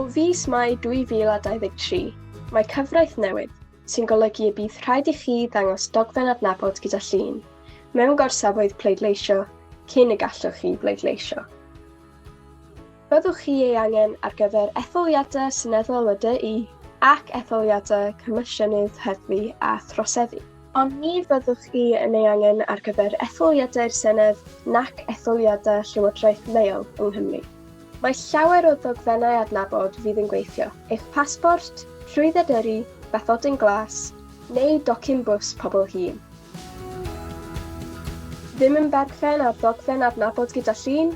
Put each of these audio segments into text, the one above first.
O fis Mai 2023, mae cyfraith newydd sy'n golygu y bydd rhaid i chi ddangos dogfen adnabod gyda llun mewn gorsafoedd pleidleisio cyn y gallwch chi bleidleisio. Byddwch chi ei angen ar gyfer etholiadau Seneddol y DU ac etholiadau Comisiynydd Heddlu a Throseddu. Ond ni fyddwch chi yn ei angen ar gyfer etholiadau'r Senedd nac etholiadau llywodraeth leol yng Nghymru. Mae llawer o ddogfennau adnabod fydd yn gweithio, eich pasbort, trwydded yrru, bathodyn glas, neu docyn bws pobl hŷn. Ddim yn berchen ar ddogfen adnabod gyda llun?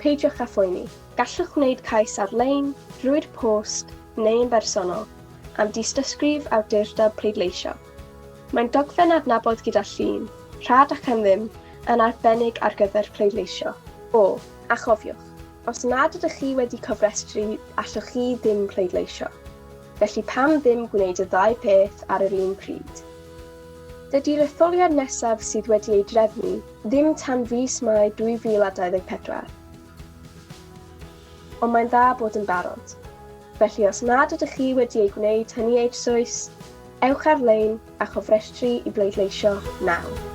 Peidiwch â phoeni, gallwch wneud cais ar-lein, drwy'r post, neu yn bersonol, am dystysgrif awdurdod pleidleisio. Mae'n dogfen adnabod gyda llun, rhad ac am ddim, yn arbennig ar gyfer pleidleisio. O, a chofiwch, os nad ydych chi wedi cofrestru allwch chi ddim pleidleisio. Felly pam ddim gwneud y ddau peth ar yr un pryd? Dydy'r etholiad nesaf sydd wedi ei drefnu ddim tan fis Mai 2024. Ond mae'n dda bod yn barod. Felly os nad ydych chi wedi ei gwneud hynny eisoes, ewch ar-lein a chofrestru i bleidleisio nawr.